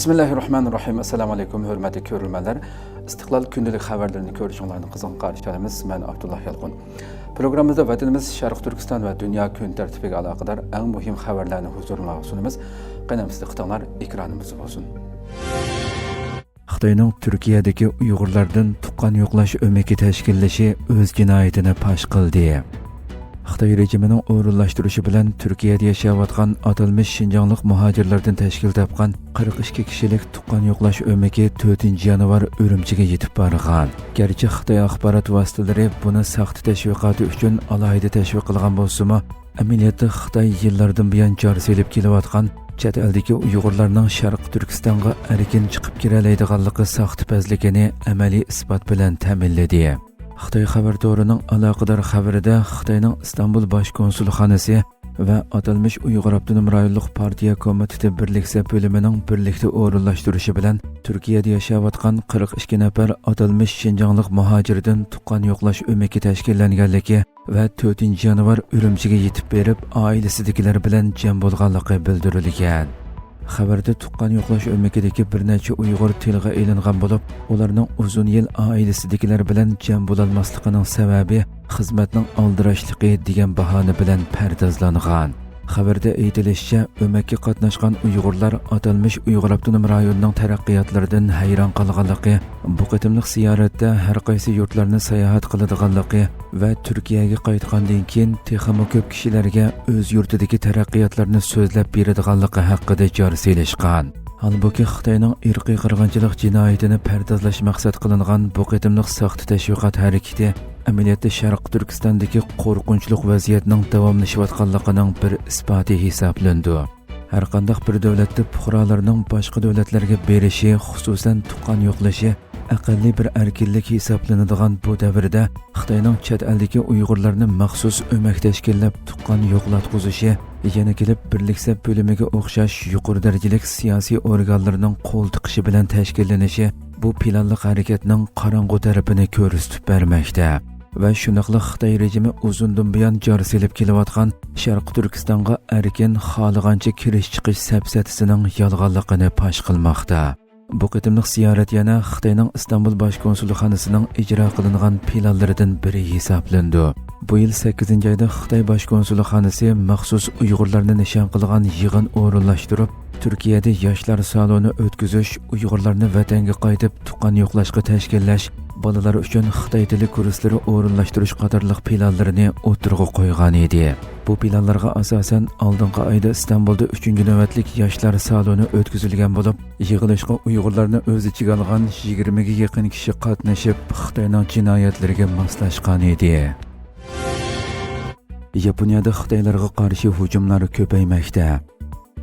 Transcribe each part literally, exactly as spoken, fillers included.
بىسمىللاھىررەھمانىررەھىم. ئەسسالامۇئەلەيكۇم، ھۆرمەتلىك كۆرۈرمەنلەر. ئىستىقلال كۈندىلىك خەۋەرلىرىنى كۆرۈشۈڭلارنى قىزغىن قارشى ئالىمىز. مەن ئابدۇللا يالقۇن. پروگراممىمىزدا ۋەتىنىمىز شەرقىي تۈركىستان ۋە دۇنيا كۈن تەرتىپىگە ئالاقىدار ئەڭ مۇھىم خەۋەرلەرنى ھۇزۇرۇڭلارغا سۇنىمىز. قېنى، دىققىتىڭلار ئېكرانىمىزدا بولسۇن. خىتاينىڭ تۈركىيەدىكى ئۇيغۇرلاردىن تۇغقان يوقلاش ئۆمىكى تەشكىللىشى ئۆز جىنايىتىنى پاش قىلدى. خىتاي رېجىمىنىڭ ئورۇنلاشتۇرۇشى بىلەن تۈركىيەدە ياشاۋاتقان ئاتالمىش شىنجاڭلىق مۇھاجىرلاردىن تەشكىل تاپقان قىرىق ئىككى كىشىلىك تۇغقان يوقلاش ئۆمىكى تۆتىنچى يانۋار ئۈرۈمچىگە يېتىپ بارغان. گەرچە خىتاي ئاخبارات ۋاسىتىلىرى بۇنى ساختا تەشۋىقاتى ئۈچۈن ئالاھىدە تەشۋىق قىلغان بولسىمۇ، ئەمەلىيەتتە خىتاي يىللاردىن بۇيان جار سېلىپ كېلىۋاتقان چەت ئەلدىكى ئۇيغۇرلارنىڭ شەرقىي تۈركىستانغا ئەركىن چىقىپ كىرەلەيدىغانلىقى ساختىپەزلىكىنى ئەمەلىي ئىسپات بىلەن تەمىنلىدى. خىتاي خەۋەر تورىنىڭ ئالاقىدار خەۋىرىدە خىتاينىڭ ئىستانبۇل باش كونسۇلخانىسى ۋە ئاتالمىش ئۇيغۇر ئاپتونوم رايونلۇق پارتىيە كومىتېتى بىرلىكسە بۆلۈمىنىڭ بىرلىكتە ئورۇنلاشتۇرۇشى بىلەن تۈركىيەدە ياشاۋاتقان قىرىق ئىككى نەپەر ئاتالمىش شىنجاڭلىق مۇھاجىردىن تۇغقان يوقلاش ئۆمىكى تەشكىللەنگەنلىكى ۋە تۆتىنچى يانۋار ئۈرۈمچىگە يېتىپ بېرىپ، ئائىلىسىدىكىلەر بىلەن جەم بولغانلىقى بىلدۈرۈلگەن. خەۋەردە تۇغقان يوقلاش ئۆمىكىدىكى بىر نەچچە ئۇيغۇر تىلغا ئېلىنغان بولۇپ، ئۇلارنىڭ ئۇزۇن يىل ئائىلىسىدىكىلەر بىلەن جەم بولالماسلىقىنىڭ سەۋەبى خىزمەتنىڭ ئالدىراشلىقى دېگەن باھانە بىلەن پەردازلانغان. خەۋەردە ئېيتىلىشىچە، ئۆمەككە قاتناشقان ئۇيغۇرلار ئاتالمىش ئۇيغۇر ئاپتونوم رايونىنىڭ تەرەققىياتلىرىدىن ھەيران قالغانلىقى، بۇ قېتىملىق زىيارەتتە ھەر قايسى يۇرتلارنى ساياھەت قىلىدىغانلىقى ۋە تۈركىيەگە قايتقاندىن كېيىن تېخىمۇ كۆپ كىشىلەرگە ئۆز يۇرتىدىكى تەرەققىياتلارنى سۆزلەپ بېرىدىغانلىقى ھەققىدە جار سېلىشقان. ھالبۇكى، خىتاينىڭ ئىرقىي قىرغىنچىلىق جىنايىتىنى پەردازلاش مەقسەت قىلىنغان بۇ قېتىملىق ساختا تەشۋىقات ھەرىكىتى ئەمەلىيەتتە شەرقىي تۈركىستاندىكى قورقۇنچلۇق ۋەزىيەتنىڭ داۋاملىشىۋاتقانلىقىنىڭ بىر ئىسپاتى ھېسابلىنىدۇ. ھەرقانداق بىر دۆلەتتە پۇقرالارنىڭ باشقا دۆلەتلەرگە بېرىشى، خۇسۇسەن تۇغقان يوقلىشى ئەقەللىي بىر ئەركىنلىك ھېسابلىنىدىغان بۇ دەۋردە خىتاينىڭ چەت ئەلدىكى ئۇيغۇرلارنى مەخسۇس ئۆمەك تەشكىللەپ تۇغقان يوقلاتقۇزۇشى، يەنە كېلىپ بىرلىك سەپ بۆلۈمىگە ئوخشاش يۇقىرى دەرىجىلىك سىياسىي ئورگانلىرىنىڭ قول تىقىشى بىلەن تەشكىللىنىشى بۇ پىلانلىق ھەرىكەتنىڭ قاراڭغۇ تەرىپىنى كۆرسىتىپ بەرمەكتە ۋە شۇنداقلا خىتاي رېجىمى ئۇزۇندىن بۇيان جار سېلىپ كېلىۋاتقان شەرقىي تۈركىستانغا ئەركىن، خالىغانچە كىرىش چىقىش سەپسەتىسىنىڭ يالغانلىقىنى پاش قىلماقتا. بۇ قېتىملىق زىيارەت يەنە خىتاينىڭ ئىستانبۇل باش كونسۇلخانىسىنىڭ ئىجرا قىلىنغان پىلانلىرىدىن بىرى ھېسابلىنىدۇ. بۇ يىل سەككىزىنچى ئايدا خىتاي باش كونسۇلخانىسى مەخسۇس ئۇيغۇرلارنى نىشان قىلغان يىغىن ئورۇنلاشتۇرۇپ، تۈركىيەدە ياشلار سالونى ئۆتكۈزۈش، ئۇيغۇرلارنى ۋەتەنگە قايتىپ تۇغقان يوقلاشقا تەشكىللەش، بالىلار ئۈچۈن خىتاي تىلى كۇرسلىرى ئورۇنلاشتۇرۇش قاتارلىق پىلانلىرىنى ئوتتۇرىغا قويغان ئىدى. بۇ پىلانلارغا ئاساسەن، ئالدىنقى ئايدا ئىستانبۇلدا ئۈچىنچى نۆۋەتلىك ياشلار سالونى ئۆتكۈزۈلگەن بولۇپ، يىغىلىشقا ئۇيغۇرلارنى ئۆز ئىچىگە ئالغان يىگىرمىگە يېقىن كىشى قاتنىشىپ، خىتاينىڭ جىنايەتلىرىگە ماسلاشقان ئىدى. ياپونىيەدە خىتايلارغا قارشى ھۇجۇملار كۆپەيمەكتە.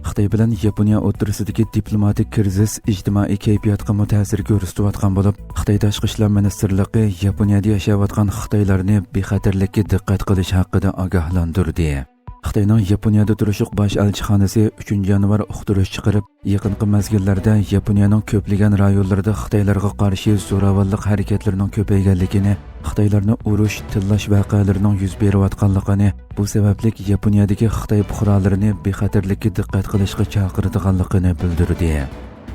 خىتاي بىلەن ياپونىيە ئوتتۇرىسىدىكى دىپلوماتىك كىرىزىس ئىجتىمائىي كەيپىياتقىمۇ تەسىر كۆرسىتىۋاتقان بولۇپ، خىتاي تاشقى ئىشلار مىنىستىرلىقى ياپونىيەدە ياشاۋاتقان خىتايلارنى بىخەتەرلىككە دىققەت قىلىش ھەققىدە ئاگاھلاندۇردى. خىتاينىڭ ياپونىيەدە تۇرۇشلۇق باش ئەلچىخانىسى ئۈچىنچى يانۋار ئۇقتۇرۇش چىقىرىپ، يېقىنقى مەزگىللەردە ياپونىيەنىڭ كۆپلىگەن رايونلىرىدا خىتايلارغا قارشى زوراۋانلىق ھەرىكەتلىرىنىڭ كۆپەيگەنلىكىنى، خىتايلارنى ئۇرۇش، تىللاش ۋەقەلىرىنىڭ يۈز بېرىۋاتقانلىقىنى، بۇ سەۋەبلىك ياپونىيەدىكى خىتاي پۇقرالىرىنى بىخەتەرلىككە دىققەت قىلىشقا چاقىرىدىغانلىقىنى بىلدۈردى.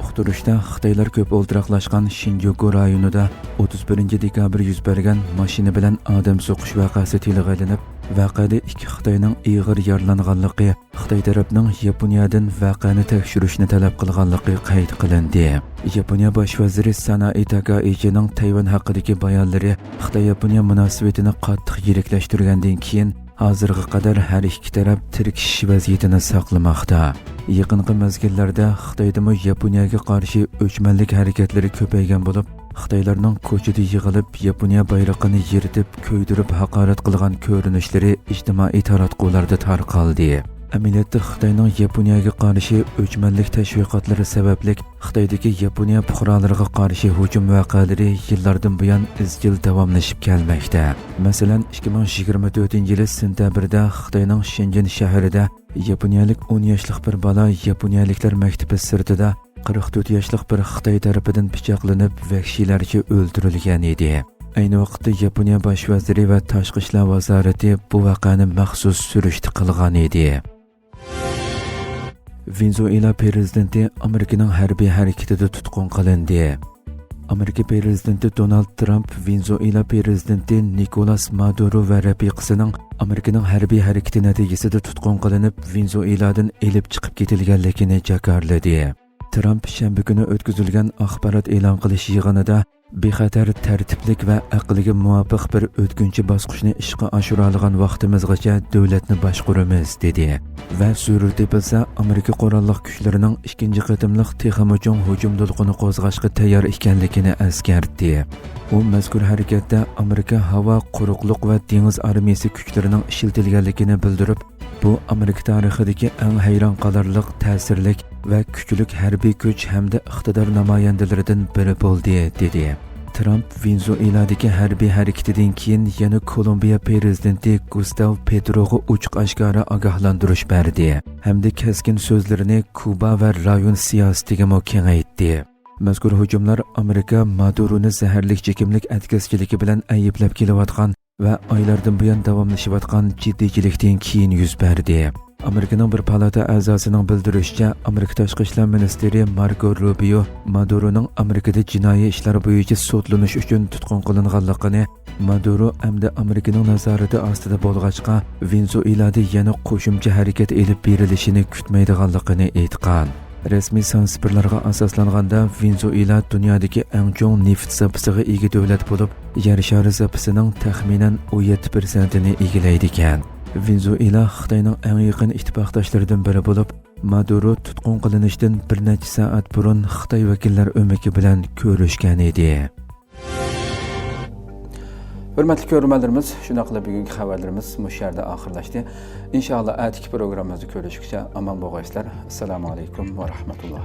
ئۇقتۇرۇشتا خىتايلار كۆپ ئولتۇراقلاشقان شىنجۇكۇ رايونىدا ئوتتۇز بىرىنچى دېكابىر يۈز بەرگەن ماشىنا بىلەن ئادەم سوقۇش ۋەقەسى تىلغا ئېلىنىپ، ۋەقەدە ئىككى خىتاينىڭ ئېغىر يارىلانغانلىقى، خىتاي تەرەپنىڭ ياپونىيەدىن ۋەقەنى تەكشۈرۈشنى تەلەپ قىلغانلىقى قەيت قىلىندى. ياپونىيە باش ۋەزىرى سانائى تاكائىچىنىڭ تەيۋەن ھەققىدىكى بايانلىرى خىتاي-ياپونىيە مۇناسىۋىتىنى قاتتىق يىرىكلەشتۈرگەندىن كېيىن، ھازىرغا قەدەر ھەر ئىككى تەرەپ تىركىشىش ۋەزىيىتىنى ساقلىماقتا. يېقىنقى مەزگىللەردە خىتايدىمۇ ياپونىيەگە قارشى ئۆچمەنلىك ھەرىكەتلىرى كۆپەيگەن بولۇپ، خىتايلارنىڭ كوچىدا يىغىلىپ، ياپونىيە بايرىقىنى يىرتىپ، كۆيدۈرۈپ ھاقارەت قىلغان كۆرۈنۈشلىرى ئىجتىمائىي تاراتقۇلاردا تارقالدى. ئەمەلىيەتتە خىتاينىڭ ياپونىيەگە قارشى ئۆچمەنلىك تەشۋىقاتلىرى سەۋەبلىك خىتايدىكى ياپونىيە پۇقرالىرىغا قارشى ھۇجۇم ۋەقەلىرى يىللاردىن بۇيان ئىزچىل داۋاملىشىپ كەلمەكتە. مەسىلەن، ئىككى مىڭ يىگىرمە تۆتىنچى يىلى سېنتەبىردە خىتاينىڭ شېنجېن شەھىرىدە ياپونىيەلىك ئون ياشلىق بىر بالا ياپونىيەلىكلەر مەكتىپى سىرتىدا قىرىق تۆت ياشلىق بىر خىتاي تەرىپىدىن پىچاقلىنىپ، ۋەھشىيلەرچە ئۆلتۈرۈلگەن ئىدى. ئەينى ۋاقىتتا ياپونىيە باش ۋەزىرى ۋە تاشقى ئىشلار ۋازارىتى بۇ ۋەقەنى مەخسۇس سۈرۈشتە قىلغان ئىدى. ۋېنېزۇېلا پىرېزىدېنتى ئامېرىكىنىڭ ھەربىي ھەرىكىتىدە تۇتقۇن قىلىندى. ئامېرىكا پىرېزىدېنتى دونالد ترامپ ۋېنېزۇئېلا پىرېزىدېنتى نىكولاس مادۇرو ۋە رەپىقىسىنىڭ ئامېرىكىنىڭ ھەربىي ھەرىكىتى نەتىجىسىدە تۇتقۇن قىلىنىپ، ۋېنېزۇئېلادىن ئېلىپ چىقىپ كېتىلگەنلىكىنى جاكارلىدى. ترامپ شەنبە كۈنى ئۆتكۈزۈلگەن ئاخبارات ئېلان قىلىش يىغىنىدا، بىخەتەر، تەرتىپلىك ۋە ئەقىلگە مۇۋاپىق بىر ئۆتكۈنچى باسقۇچنى ئىشقا ئاشۇرالىغان ۋاقتىمىزغىچە دۆلەتنى باشقۇرىمىز، دېدى ۋە زۆرۈر تېپىلسا، ئامېرىكا قوراللىق كۈچلىرىنىڭ ئىككىنچى قېتىملىق تېخىمۇ چوڭ ھۇجۇم دولقۇنى قوزغاشقا تەييار ئىكەنلىكىنى ئەسكەرتتى. ئۇ مەزكۇر ھەرىكەتتە ئامېرىكا ھاۋا، قۇرۇقلۇق ۋە دېڭىز ئارمىيىسى كۈچلىرىنىڭ ئىشلىتىلگەنلىكىنى بىلدۈرۈپ، بۇ ئامېرىكا تارىخىدىكى ئەڭ ھەيران قالارلىق، تەسىرلىك ۋە كۈچلۈك ھەربىي كۈچ ھەمدە ئىقتىدار نامايەندىلىرىدىن بىرى بولدى، دېدى. ترامپ ۋېنېزۇئېلادىكى ھەربىي ھەرىكىتىدىن كېيىن يەنە كولومبىيە پىرېزىدېنتى گۇستاۋ پېتروغا ئوچۇق ئاشكارا ئاگاھلاندۇرۇش بەردى ھەمدە كەسكىن سۆزلىرىنى كۇبا ۋە رايون سىياسىتىگىمۇ كېڭەيتتى. مەزكۇر ھۇجۇملار ئامېرىكا مادۇرونى زەھەرلىك چېكىملىك ئەتكەسچىلىكى بىلەن ئەيىبلەپ كېلىۋاتقان ۋە ئايلاردىن بۇيان داۋاملىشىۋاتقان جىددىيچىلىكتىن كېيىن يۈز بەردى. ئامېرىكىنىڭ بىر پالاتا ئەزاسىنىڭ بىلدۈرۈشىچە، ئامېرىكا تاشقى ئىشلار مىنىستىرى ماركو روبىيو مادۇرونىڭ ئامېرىكىدا جىنايى ئىشلار بويىچە سوتلىنىش ئۈچۈن تۇتقۇن قىلىنغانلىقىنى، مادۇرو ئەمدى ئامېرىكىنىڭ نازارىتى ئاستىدا بولغاچقا، ۋېنېزۇئېلادا يەنە قوشۇمچە ھەرىكەت ئېلىپ بېرىلىشىنى كۈتمەيدىغانلىقىنى ئېيتقان. رەسمىي سانسىپىرلارغا ئاساسلانغاندا، ۋېنېزۇئېلا دۇنيادىكى ئەڭ چوڭ نېفىت زاپىسىغا ئىگە دۆلەت بولۇپ، يەر شارى زاپىسىنىڭ تەخمىنەن ئون يەتتە پىرسەنتىنى ئىگىلەيدىكەن. ۋېنېزۇئېلا خىتاينىڭ ئەڭ يېقىن ئىتتىپاقداشلىرىدىن بىرى بولۇپ، مادۇرو تۇتقۇن قىلىنىشتىن بىر نەچچە سائەت بۇرۇن خىتاي ۋەكىللەر ئۆمىكى بىلەن كۆرۈشكەن ئىدى. ھۆرمەتلىك كۆرۈرمەنلىرىمىز، شۇنداق قىلىپ بۈگۈنكى خەۋەرلىرىمىز مۇشۇ يەردە ئاخىرلاشتى. ئىنشائاللا، ئەتىكى پروگراممىمىزدا كۆرۈشكىچە ئامان بولغايسىلەر. ئەسسالامۇ ئەلەيكۇم ۋە رەھمەتۇللا.